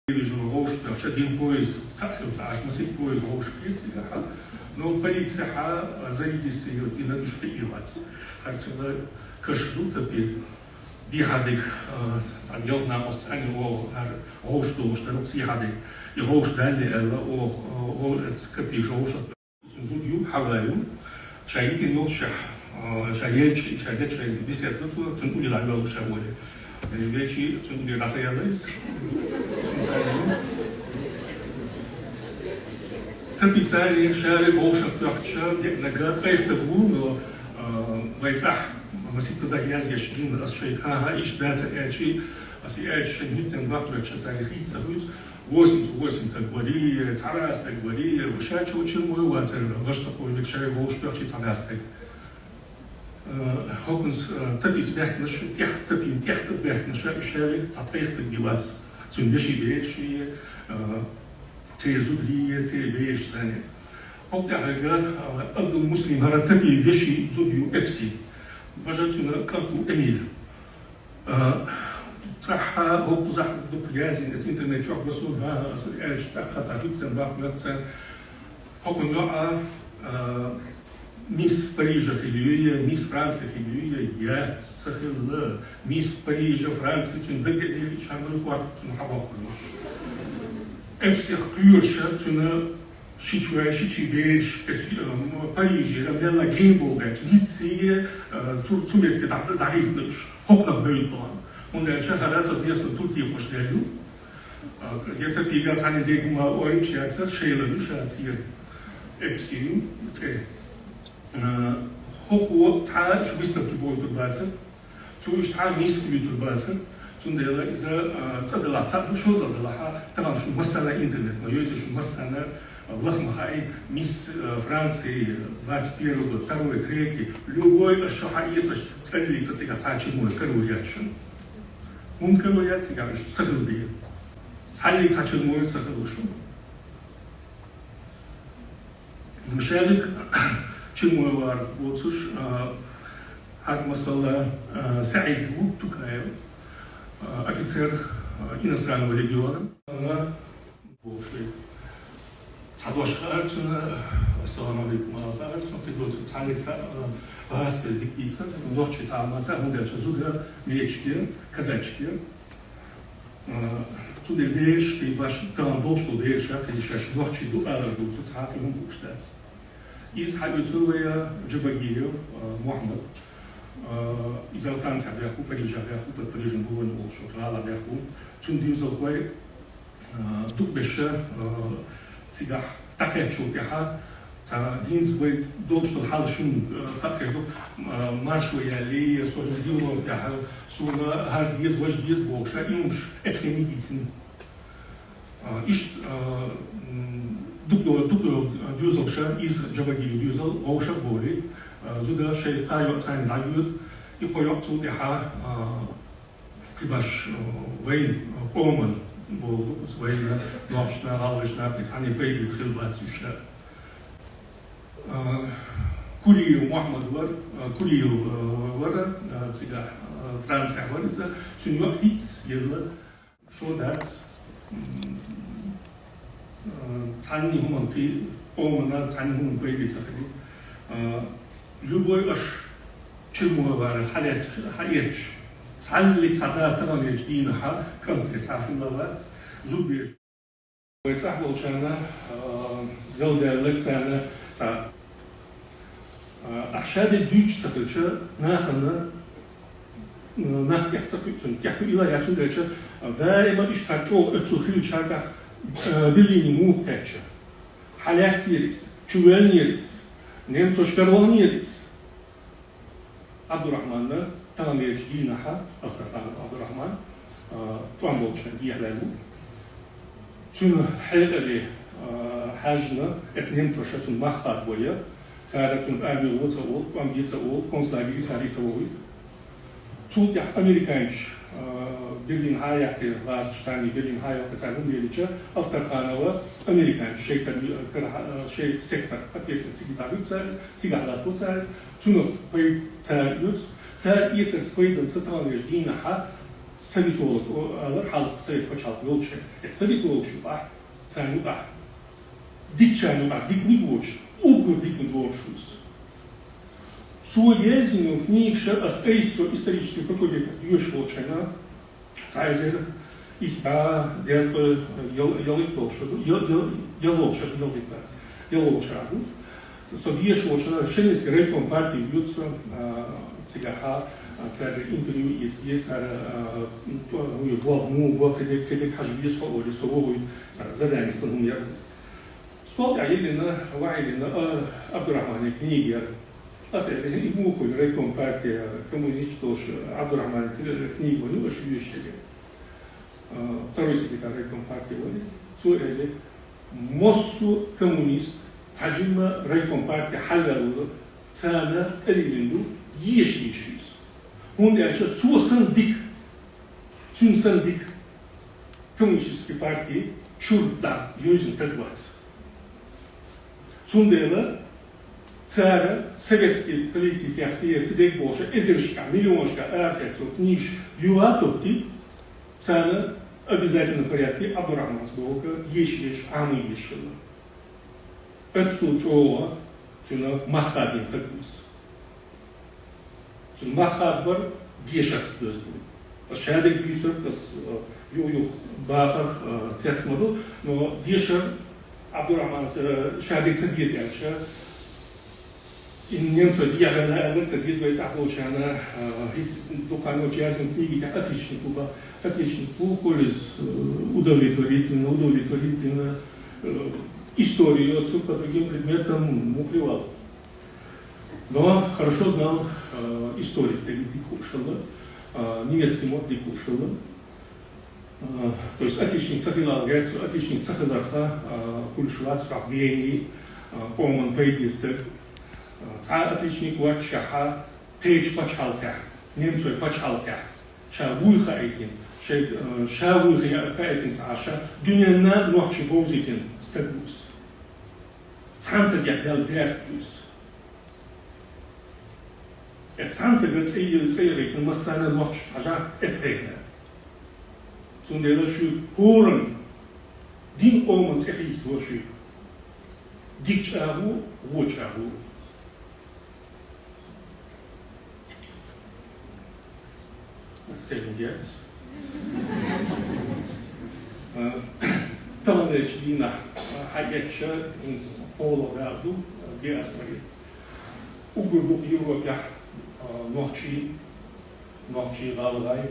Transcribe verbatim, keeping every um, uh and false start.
Вижу, вовшах ча дин поезд, цхьа хила ца Ӏаш, масех поезд вовшах кхета цигахьа. Но полицехьа зарегистрировать йина уж хиъ йоац. Харцахьа каш ду тапи. Дехьадиг, а, цхьа ялх накъост цхьана оха хӀара вовш долуш дара, сехьадиг. И вовш далле аьлла, оха, а, оха эц капиш вовшах. Цуьнан зуда ю, хьавар ю. Ша йитина йолуш, а, ша елча, ша деча беседа ду цо, цуьнан уллера йолуш ша воле. Э, веши, цуьнан уллера дӀасаелла иза. Цуьнан цара ю. Тапи цара ша ве вовшах тоьхча, де-, нага ткъех таг ву, но, а, вай цӀахь, масийтта зах язъеш гина, ас шайга, ха-ха, иштта дацар аьлчи, ас и аьлча шайн хӀуьттан бахмача цаьрга хийца ца хуьйцу, восемьдесят восемь таг вари, цхьа раз таг вари, ва ша чу чуьра ма вацара, гӀаш тӀакхойниг шайга вовшах тоьхчи цхьа раз таг. Э, хӀокхунца, э, тапица баьхкинарш, тӀех-, тапийна тӀехь баьхкинарш, уьш ша вега цхьа ткъех таг бен вац. Цуьнан веши бераши, э, церан зударий, церан бераш царна. ХӀокху тӀехьарга, э, Абдул-Муслим хӀара тапи веши зуда ю Эпси. Бажа цуьнан кӀант ву Эмир. А, цӀахьа хӀокхузахь дукха язйина, эца интернет чохь бо суна, хӀа-хӀа, аса аьлча, тӀаккха цхьа хӀуьттан бахмача царна. ХӀокхунна йоӀа, а, мисс Парижа хила юй, мисс Франция хила юй, яц, ца хилла, мисс Парижа, Франция, цуьнан дагадеъний хиъча хьан корта цунна хьабоккхур ма. Эпсех кхоьруш цуьнан ши чу вай, ши чу бераш, эцу, э, Парижера мелла гейм болу баьча, Ниццее, э, цу, цу метте дӀа-, дӀагӀиртина уьш. ХӀокхунах бевдда бахана. ХӀунда аьлча хӀара хаза нехсан тур текхаш лелла ю. Э, я тапига цхьаьна дегума орича яцара, шайла ю ша цӀера. Эпси ю цӀе. Э, хӀокхо цхьа уьш выставки бовлуьйтур бацара. Цо уьш цхьа а мисс хуьлуьйтур бацара, цундела иза, а, цӀа далахь цхьаъ ду, шозлагӀа далахь, тахана шун массарна интернет ма йовза, шун массарна, а, лаха ма хаьий, мисс, а, Франции двадцать первый год, второй, третий, любой аша хьаэцаш цӀалли цӀа цигахь цхьа чуьра ма карор яц шуна. ХӀунда карор яц цигахь, уьш ца хила бен. Цхьаллиг цхьа чуьра ма ца хила шуна. Шаьлиг чуьра ма вар боцуш, а, хӀара масала, а, СаӀид ву Тукаев, а, офицер, а, иностранного легиона. Ана бохуш вай. Цхьа дош хаьара цунна, ассаламу алейкум, ала хаьара цунна, кхидоцург цхьаьнниг ца, а, гӀазкхи дика бийцар, нохчий цхьа а ма ца, хӀунда аьлча зуда мечке, казачке. А, цу де бераш, кхин баш, тахана долуш долу бераш, кхин шаьш нохчий ду алар ду, цу цхьа а кхин хӀума хууш дац. Иза хьаоьцур вай Джабагиев, а, Мухьаммад. А, иза Францехь бехк бу, Парижехь бехк бу, под Парижем Булонь волуш гӀала бехк бу. Цуьнан доьзалхой, а, дукха беша, а, цигахь дӀакхаьччул тӀаьхьа, цхьа хӀинца вай долуш долу хьал шуна, а, хаа хир ду, а, маршо яьллий, со хӀинца Европехь, суна хӀара деза, важа деза бохуш, и хӀумаш эцхьениг дийцина. А, иштта, а, м, дукха, дукха доьзалша, иза Джабагиев доьзал, вовшах а бовлий, а, зуда шайн кхаа йоӀ царна дӀайоьду, и кхо йоӀ цул тӀаьхьа, а, кхин баш, а, вайн, а, къоман боху, вайна, нохчашна, гӀалгӀашна, кхин цхьанне пайда хила бац уьш. А, Куриев Мухьаммад вара, а, Куриев, а, вара, а, цигахь, а, Францехь вара иза, цуьнан йоӀ хӀинца елла. Шо дац, м, а, цхьанне хӀуманна кхин, къоманна цхьанне хӀуманна пайда ца хили. А, любой аша чуьра ма вара, хьалаьцча, хьаэцча, цхьаллиг цхьа да таханлерчу дийнахьа кӀант цӀе цхьа хилла вац, зудбераш. Вай цӀахь болчарна, а, галдаьлларг царна цхьа, а, ахь шадерг дуьйцуш ца хилча, нахана, а, нах тӀех ца кхуьу цунна, тӀех кхуьийла яц, хӀунда аьлча, а, даима иштта хьан чӀогӀа оьцул хилча хьан тӀаккха, а, Берлине муха кхаьчча. Хьалаьцнера иза, чувоьллинера иза, немцош каравахнера иза. Абдурахманна таханлерчу дийнахьа, Ахтарханов Абдурахман, а, тӀом болчарна дехьа ваьлла ву. Цуьнан хьекъале, а, хьаьжна, эс немцоша цунна мах хадабо я, цара цунна армияло ца олу, тӀом бе ца олу, концлагере цара ца вохуьйту. Цул тӀаьхьа американцаш, а, Берлин хьа а яьккхира, гӀазкхаша царний Берлин хьа а яьккхира, цара хӀума лелийча, Ахтарханова американцаш шайн кара, кара, а, шайн сектор, ответственность цига дӀавуьгу цара, цигахь латтаво цара, цунах пайда цара оьцу, цара эцарца пайданца таханлерчу дийнахьа Советолог, о, алар хьалха совет пачхьалкх йолча хана. Э, советологаш юкъахь, царна юкъахь, дикачарна юкъахь дика ниг воцуш, уггар дика доруш ву со. Цо язйина книгаш ас айса исторически факультетехь доьшуш волча хана, цхьа эзар исс бӀе дезткъе ял-, ялхитта долуш ду, ял-, ял-, ялхолгӀачу шарахь, ялхитта дац, ялхолгӀачу шарахь ду. Со доьшуш волча хана Шеминский райком партии йоьду со, а, цигахь, а, цаьрга интервью эца деза, цара, а, то, ну, и болх, ну, болх, кхидерг, кхидерг хьажа веза хьо олий, со вогӀуьйту, цара задание сан хӀума яра иза. Стол тӀехь йиллина, ваьллина, а, Абдурахманан книга яра. Ас элира, и муха хуьлу райком партия, коммунист долуш Абдурахманан книга ван ю, аша вуьйш хилира. А, второй секретарь райком партии ван иза. Цо элира, массо а коммунист, цхьа жимма райком партия хьалаваьлла, царна тӀедиллина ду, еша йиш ю иза. ХӀунда аьлча цо санна дика, цуьнан санна дика коммунистический партии чуьра дӀа йовзина стаг вац. Цундела цара советский политикех тӀера кхидерг бохуш, эзаршкахь, миллионашкахь арахецна книгаш юха а тоттий, царна обязательном порядке Абдурахманца бохург еша езаш, Ӏамо езаш хилла. Оццул чӀогӀа цуьнан мах хадийна стаг ву иза. Цуьнан мах хадабар дешарца доьзна ду. Ас шадерг дуьйцург ас, э, юх-юх бахарх, э, цец ма ду, но дешар Абдурахманца, э, шадерг ца деза аьлча, и немцойн дехьа аьлларг ца деза вай цӀахь болчарна, э, хӀинца дукха хан йолчу язйина книги тӀехь отличник ву бан, отличник ву, колледж, э, удовлетворительно, удовлетворительно, э, историю оцу по другим предметам мухлевал. Но хорошо знал, э, история стаг дика хууш хилла, э, немецкий мотт дика хууш хилла. Э, то есть отличник ца хилла гӀерташ, отличник ца хиларх, э, хуьлуш вац хьо гений, э, къоман пайде стаг. Э, цхьа отличник воццушехь, кхечу пачхьалкхехь, немцойн пачхьалкхехь, ша вуй хаийтина, шайн, э, ша вуй хи-, хаийтина цхьа ша дуьненна нохчий бовзийтина стаг ву иза. Цхьана стагехь даьлла беркат ду иза. Э, цхьана стага цӀе, цӀе яхийтина массарна нохчашна хьажахь, э, цӀе яхийта. Цундела шуьга хӀоранна дин, къоман цӀе хийцадо шуьга. Дика чӀагӀо, вон чӀагӀо. Сегодня. А, таханлерчу дийнахь, а, хьаэцча, хӀинца кхоалгӀа дакъа ду, а, диаспори. Уггар дукха Европехь, а, нохчий, нохчий, гӀалгӀай,